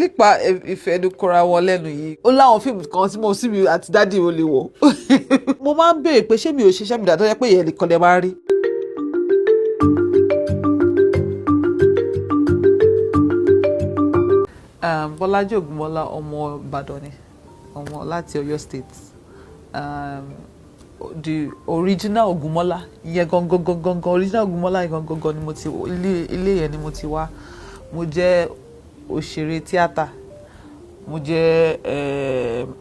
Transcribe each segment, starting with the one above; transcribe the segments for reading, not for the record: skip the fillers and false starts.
Nípa ìfẹnukọra wọn lẹ́nu yìí, ó láwọn fíìmù kan tí mo sì mi àti daddy ò lè wò. Mo máa ń béèrè pé ṣé mi ò ṣiṣẹ́ mi dà tó yẹ pé ìyẹn nìkan lè máa rí. Bọ́lájí Ògúnmọ́lá, ọmọ Ìbàdàn ni, ọmọ láti Ọ̀yọ́ State. The original Ògúnmọ́lá ìyẹn gangan gangan gangan, original Ògúnmọ́lá yẹn gangan gangan ni mo ti, ilé yẹn ni mo ti wá. Mo jẹ́ òṣèré tíátà, mo jẹ́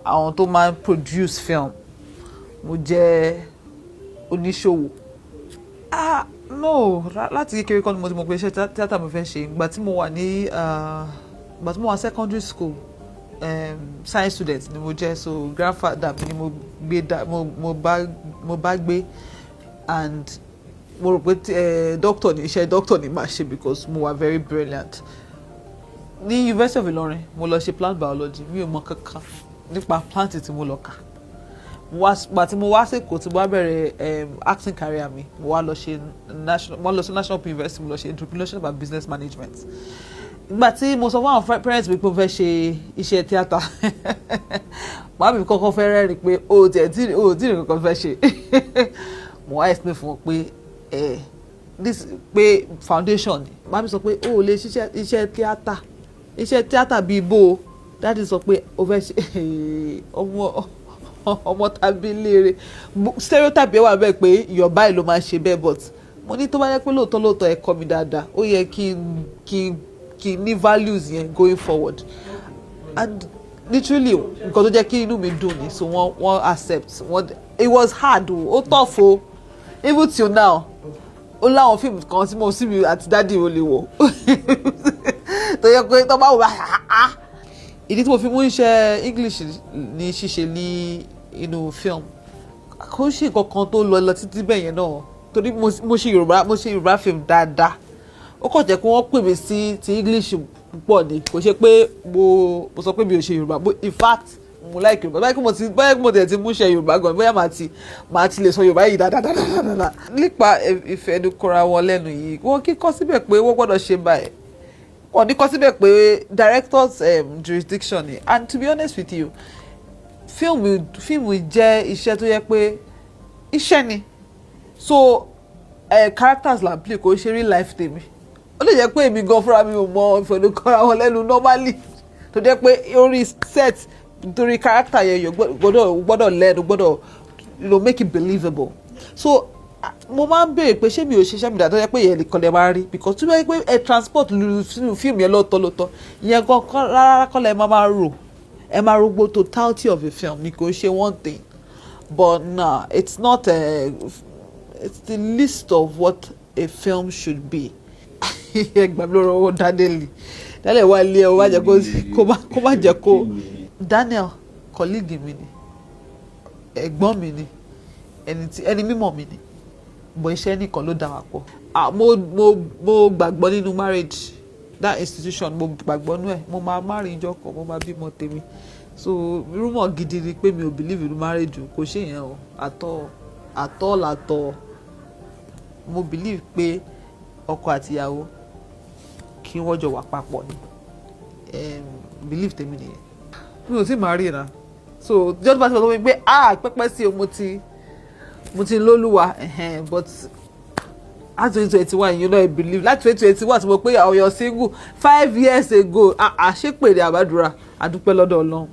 àwọn tó máa ń produce film, mo jẹ́ oníṣòwò. Ah, no, láti kékeré kọ́ ni mo ti mọ̀ pé iṣẹ́ tíátà mo fẹ́ ṣe. Ìgbà tí mo wà secondary school, science student ni mo jẹ́. So grandfather mi ni mo gbé dá, mo bá gbé, and mo rò pé doctor ni, iṣẹ́ doctor ni màá ṣe because mo wà very brilliant. Ní University of Ilorin, mo lọ ṣe plant biology. Mi ò mọ kankan nípa plant tí mo lọ kà. Mo wá gbà tí mo wá sÉkòó, tí mo wá bẹ̀rẹ̀ acting career mi, mo wá lọ sí National Open University, mo lọ ṣe entrepreneurship and business management. Ìgbà tí mo sọ fún àwọn parents mi pé mo fẹ́ ṣe iṣẹ́ tíátà, màmá mi kọ́kọ́ fẹ́ rẹ́rìn pé o ò tiẹ̀ tí o ò tí ì kankan fẹ́ ṣe. Mo wá explain fún wọn pé ẹ this, pé foundation ni. Màmá mi sọ pé o ò lè ṣiṣẹ́ iṣẹ́ tíátà, iṣẹ́ tíátà bíi bó o. Daddy sọ pé o fẹ́ ṣe ọmọ tàbí léere, stereotype yẹn wà bẹ́ẹ̀ pé ìyọ̀ báyìí ló máa ṣe bẹ́ẹ̀. But mo ní tó bá yẹ pé lóòótọ́ lóòótọ́ ẹ kọ́ mi dáadáa, ó yẹ kí n ní values yẹn going forward. And literally, nǹkan tó jẹ́ kí inú mi dùn ni. So wọ́n accept wọ́n. It was hard o, ó tough o. Even till now, ó láwọn fíìmù kan tí mo sì mi àti daddy ò lè wò, tó yẹ pé tó bá wò bá ah. Ìdí tí mo fi mú iṣẹ́ English ní ṣíṣe ní inú film, kò ṣe nǹkan kan tó lọ lọ títí bẹ́ẹ̀ yẹn náà, torí mo ṣe Yorùbá film dáadáa. Ó kàn jẹ́ pé wọ́n pè mí sí ti English púpọ̀ ni. Kò ṣe pé mo sọ pé mi ò ṣe Yorùbá. In fact, mo like Yorùbá. Báyìí kí mo tẹ̀ ti mú ṣe Yorùbá gan, bóyá màá ti lè sọ Yorùbá yìí dáadáa dáadáa. Nípa ìfẹnukọra wọn lẹ́nu yìí, wọ́n kíkọ́ síbẹ̀ pé wọ́n gbọ́dọ̀ ṣe báyìí, wọ́n ní kọ́ síbẹ̀ pé director's jurisdiction ni. And to be honest with you, fíìmù jẹ́ iṣẹ́ tó yẹ pé iṣẹ́ ni. So characters là ń play, kò ṣe real life tèmi. Ó lè jẹ́ pé èmi gan fúnra mi ò mọ ìfẹnukọra wọn lẹ́nu normally, tó jẹ́ pé orí set, nítorí character yẹn, yóò gbọ́dọ̀ lẹ́nu, gbọ́dọ̀ make it believable. So mo máa ń béèrè pé ṣé mi ò ṣiṣẹ́ mi dà tó yẹ pé ìyẹn nìkan lè máa rí, because tó yẹ pé ẹ transport sínú fíìmù yẹn lóòótọ́ lóòótọ́, ìyẹn gan rárá kọ́ lẹ máa rò. Ẹ máa rò gbogbo totality of the film ni, kò ṣe one thing. But nah, it's not a, it's the list of what a film should be. Ẹ gbà mí lọ́rọ̀ owó. Daniel, Daniel wà lé ẹ, ó má jẹ́ kó má jẹ́ kó. Daniel colleague mi ni, ẹ̀gbọ́n mi ni, ẹni tí ẹni mímọ̀ mi ni, bọ̀ iṣẹ́ nìkan ló dà wá pọ̀. Ah, mo gbàgbọ́ nínú marriage, that institution, mo gbàgbọ́ nínú ẹ̀. Mo máa marry ìjọ kan, mo máa bímọ tèmi. So rumour gidi ni pé mi ò believe in marriage o, kò ṣe yẹn o, àtọ àtọ làtọ. Mo believe pé ọkọ àti ìyàwó kí wọ́n jọ wà papọ̀ ni. Believe tèmi nìyẹn. Mi ò tí marry na, so jọ́dún bá ti sọ fún mi pé ah, pẹ́pẹ́ sí o, mo ti lólúwa. But láti 2021, I believe láti 2021 tí mo pé ọ̀yọ́ single 5 years ago, àṣepèrè àbádùrà, àdúpẹ́ lọ́dọ̀ Ọlọ́run.